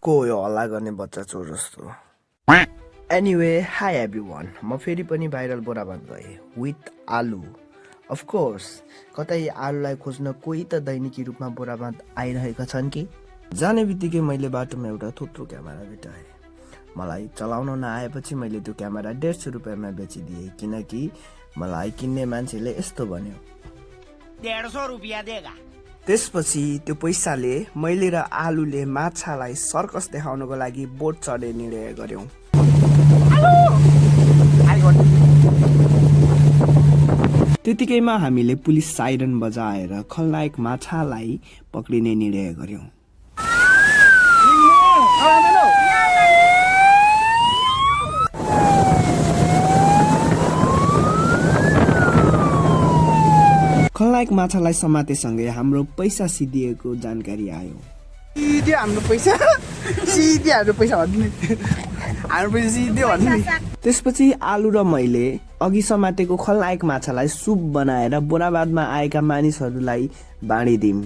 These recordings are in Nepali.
को यो हल्ला गर्ने बच्चा चोर जस्तो एनीवे हाई एभ्रिवान म फेरि पनि भाइरल बोराबाद गएँ विथ आलु अफ कोर्स कतै आलुलाई खोज्न कोही त दैनिकी रूपमा बोराबाद आइरहेका छन् कि जाने बित्तिकै मैले बाटोमा एउटा थुत्रो क्यामेरा भेटाएँ मलाई चलाउन नआएपछि मैले त्यो क्यामेरा 150 रुपियाँमा बेचिदिएँ किनकि मलाई किन्ने मान्छेले यस्तो भन्यो 150 रुपियाँ देगा त्यसपछि त्यो पैसाले मैले र आलुले माछालाई सर्कस देखाउनको लागि बोट चढ्ने निर्णय गर्यौं त्यतिकैमा हामीले पुलिस साइरन बजाएर खलनायक माछालाई पक्रिने निर्णय गर्यौं खलनायक माछालाई समातेसँगै हाम्रो पैसा सिधिएको जानकारी आयो सिधै हाम्रो पैसा त्यसपछि आलु र मैले अघि समातेको खलनायक माछालाई सुप बनाएर बोराबादमा आएका मानिसहरूलाई बाँडिदियौं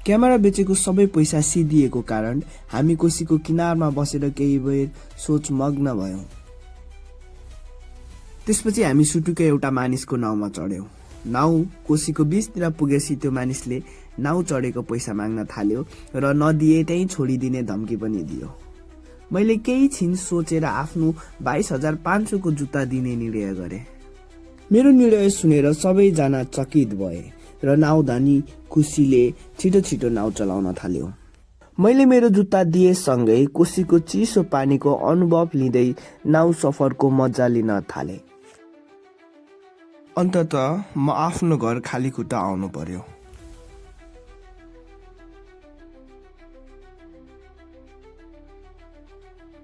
क्यामेरा बेचेको सबै पैसा सिधिएको कारण हामी कोसीको किनारमा बसेर केही बेर सोचमग्न भयौं त्यसपछि हामी सुटुकै एउटा मानिसको नाउँमा चढ्यौं नाउ कोसीको बीचतिर पुगेपछि त्यो मानिसले नाउ चढेको पैसा माग्न थाल्यो र नदिए त्यही छोडिदिने धम्की पनि दियो मैले केही छिन सोचेर आफ्नो 22,500 को जुत्ता दिने निर्णय गरे मेरो निर्णय सुनेर सबैजना चकित भए र नाउधानी खुसीले छिटो छिटो नाउ चलाउन थाल्यो मैले मेरो जुत्ता दिए सँगै कोसीको चिसो पानीको अनुभव लिँदै नाउ सफरको मजा लिन थाले अन्ततः म आफ्नो घर खाली खुट्टा आउनु पर्यो